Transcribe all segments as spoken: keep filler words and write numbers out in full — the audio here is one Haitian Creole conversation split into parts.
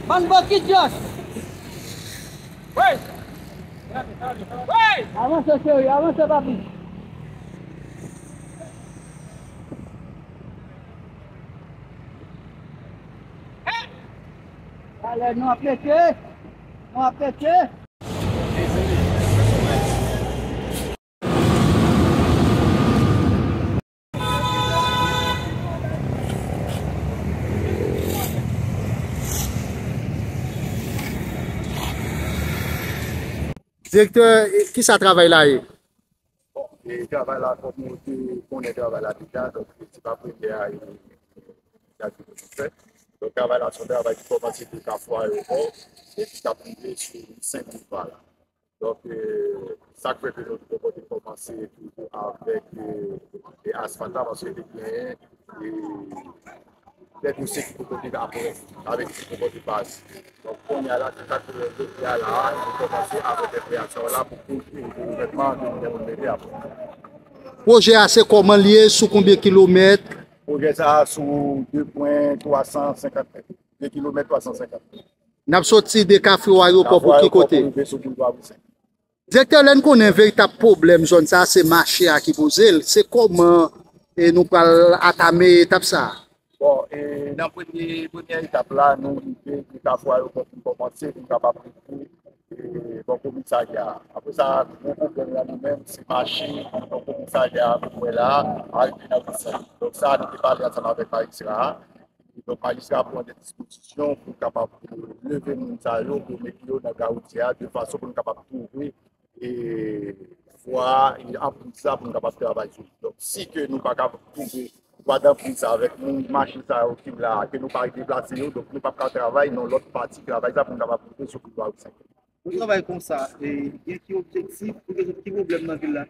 Bann bokidjòs! Avanse cheri, avanse papi. Alè, nou ap mete, nou ap mete. Direktè, kisa travay la ye? Bon, e travay la, kòm nou te konnen travay la deja, donk se pa premye a, e, e, e, fè. Donk travay la, se yon travay ki kòmanse de Kafou Ayewopò, e ki t ap rive sou Senk Boulva la. Donk, e, sa k fè ke nou te poko te kòmanse toujou avèk, e, e, asfalt la, paske te genyen, e, de dosye ki poko te apre, avèk ki poko te pase. Donk, kounye a la, se sa k fè jodi a la, nou kòmanse avèk reprezantasyon la pou kouvri gouvènman an ke nou te konn mete apre. Pwojè a, se kòman l ye, sou konbyen kilomèt? Pwojè sa a sou de pwen twa san senkant mèt, de kilomèt twa san senkant mèt. N ap soti de Kafou Ayewopò pou ki kote? Kafou Ayewopò pou rive sou Boulva Wi Senk. Direktè, lè n konnen veritab pwoblèm zòn sa a, se mache a ki poze l, se kòman, e, nou pral atame etap sa a? Bon, e, nan premye, premyè etap la, nou rive de Kafou Ayewopò pou n kòmanse, pou n kapab rive, e, bò komisarya a. Apre sa, gwo pwoblèm la nou menm, se mache bò komisarya a, pou wè la, arive nan Wi Senk. Donk sa, nou te pale ansanm avèk majistra a. Donk, majistra pran de dispozisyon pou kapab leve moun sa yo, pou mete yo nan gawoutye a, de fason pou nou kapab twouve, e, vwa, e, anpriz sa pou nou kapab travay sou li. Donk, si ke nou pa kapab twouve vwa danpriz sa avèk moun, machin sa yo ki la, ke nou pa deplase yo, donk nou p ap ka travay nan lòt pati travay sa pou nou kapab rive sou Boulva Wi Senk. Yon travay konsa, e, gen ki objektif, ou gen ki pwoblèm nan vil la?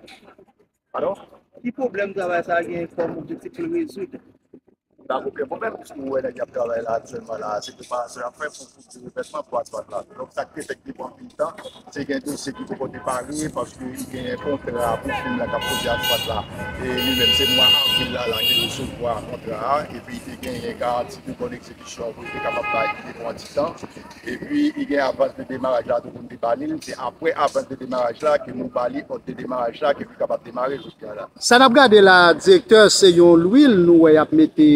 Padon? Ki pwoblèm travay sa a gen kòm objektif pou l rezoud? Pa gen okenn pwoblèm, piske ou wè nèg y ap travay la aktyèlman la, se preparasyon y ap fè pou, pou revèsman pou asfalt la. Donk, sa k te fèt depi anpil tan, se gen dosye ki poko te pare, paske li genyen kontra pou fim la k ap poze asfalt la. E li menm, se mwa avril la, la, li resevwa kontra a, epi li te genyen garanti de bòn egzekisyon pou li te kapab bay li depi yon ti tan. Epi, li gen avans de demaraj la, tou moun te ba li l. Se apre avans de demaraj la ke nou ba li òd de demaraj la, ke li kapab demare jodi a la. Sa n ap gade la, direktè, se yon lwil nou wè y ap mete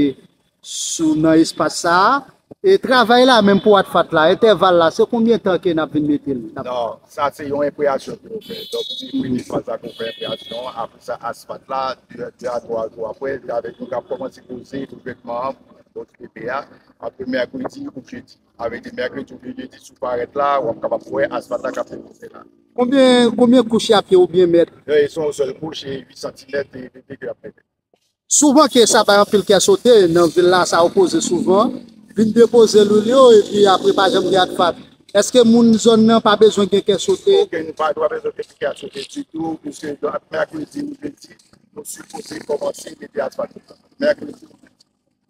sou, nan espas sa a. E travay la menm pou asfalt la, entèval la, se konbyen tan ke n ap vin mete l? Non, sa se yon enpreyasyon ke nou fè. Donk, se premye faz la ke nou fè enpreyasyon. Apre sa, asfalt la, de, de a twa jou apre, avèk nou k ap kòmanse poze gouvènman an, donk, P P A, antre mèkredi ou jedi. Avèk de mèkredi ou jedi sou parèt la, w ap kapab wè asfalt la k ap depoze la. Konbyen, konbyen kouch y ap ye oubyen mèt? E se yon sèl kouch, e uit santimèt de, de, de ke y ap mete. Souvan ke sa bay anpil kè sote nan vil la, sa yo poze souvan, vin depoze lwil yo, epi apre pa janm gen asfalt. Èske moun zòn nan pa bezwen gen kè sote? Oke, nou pa dwe bezwen gen kè sote ditou, piske mèkredi ou jedi, nou sipoze kòmanse mete asfalt la. Mèkredi.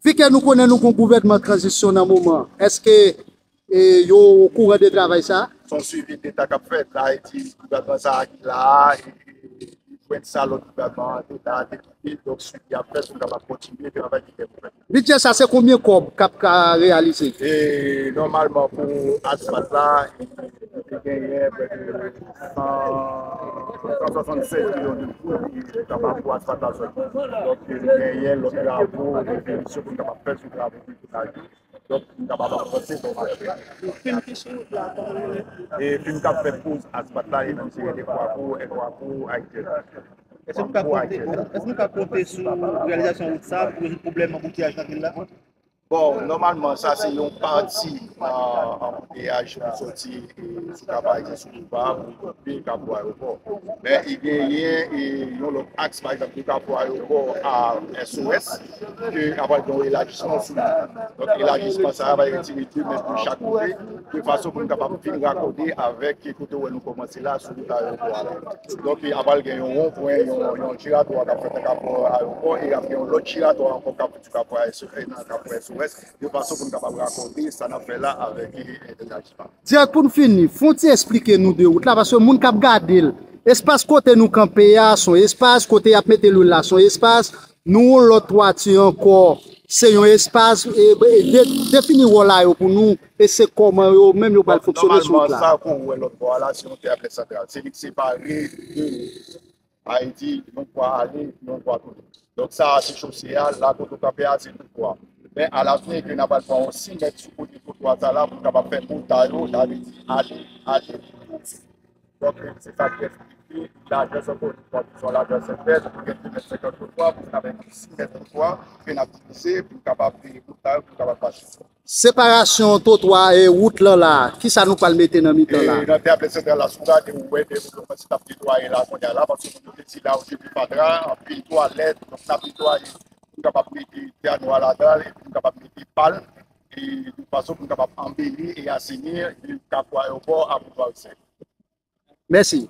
Vi ke nou konnen nou gon gouvènman tranzisyon nan moman, èske, e, yo okouran de travay sa a? Se yon swivi de sa k ap fèt la, e di gouvènman sa a ki la a, e, e, jwenn sa lòt gouvènman an te la, te kite, donk swivi ap fèt pou kapab kontinye travay ki te pou fèt. Bidjè sa, se konbyen kòb k ap ka reyalize? E, nòmalman, pou asfalt la, li genyen prèske san, san swasannsèz milyon de goud ki kapab pou asfalt la sòti. Donk, li genyen lòt travo de finisyon pou n kapab fè sou travo ki pou la yo. Donk, pou n kapab avanse bò mache. Fim ki sou wout la, kòman nou ye? E fim k ap fè poz asfalt la, e nou se Ecoaco, Ecoaco Haïtienne. Èske nou ka konte, èske nou ka konte sou reyalizasyon wout sa pou rezoud pwoblèm anbouteyaj nan vil la? Bon, nòmalman, sa se yon pati, euh, anbouteyaj ki soti, e, Sou ka, pa egzanp, sou boulva a pou rive Kafou Ayewopò. Men i genyen e, yon lòt aks, pa egzanp, de Kafou Ayewopò a S O S, ke apral gen yon elajisman sou li. Donk, elajisman sa a va retire de mèt de chak kote, de fason pou nou kapab vin rakòde avèk kote w wè nou kòmanse la, sou wout ayewopò a la. Donk, apral gen yon wonpwen, yon, yon jiratwa k ap fèt nan Kafou Ayewopò, e ap gen yon lòt jiratwa ankò k ap fèt sou Kafou S O S, nan Kafou S O S, de fason pou nou kapab rakòde sa n ap fè la avèk elajisman. Dirèk pou n fini, fè w ti esplike nou de wout la, paske moun k ap gade l, espas kote nou kanpe a, se yon espas, kote y ap mete lwil la, se yon espas, nou yon lòt twati ankò, se yon espas, e, e de, defini wòl a yo pou nou, e se kòman yo menm yo pral fonksyone sou wout la. Nòmalman, sa ke w wè lòt bò a la, se yon tèyaplè santral. Se li k separe de Ayiti, yon bò ale, yon bò tounen. Donk, sa a, se chose a, la kote w kanpe a, se tout bò a. Men, alavni, ke n a pral pran yon sis mèt sou kote twotwa sa la, pou n kapab fè wout a yo, sa vle di ale, ale, tounen. Donk, se sa ki esplike lajè sa, pou nou pran yon lajè sentèz, pou gen de mèt senkant twotwa, pou n ap gen sis mèt twotwa, ke n ap divize, pou n kapab fè wout la, pou n kapab pase. Separasyon twotwa e wout lan la, kisa nou pral mete nan mitan la? E nan tèyaplè santral la, si w gade, ou wè ke moun yo kòmanse t ap netwaye la kounye a la, paske moun yo te di la, ou te di fatra, anpil twalèt, donk n ap netwaye pou n kapab mete tè nwa ladan l, e pou n kapab mete pal, e de fason pou n kapab anbeli e asini Kafou Ayewopò a Boulva Wisèl. Mèsi.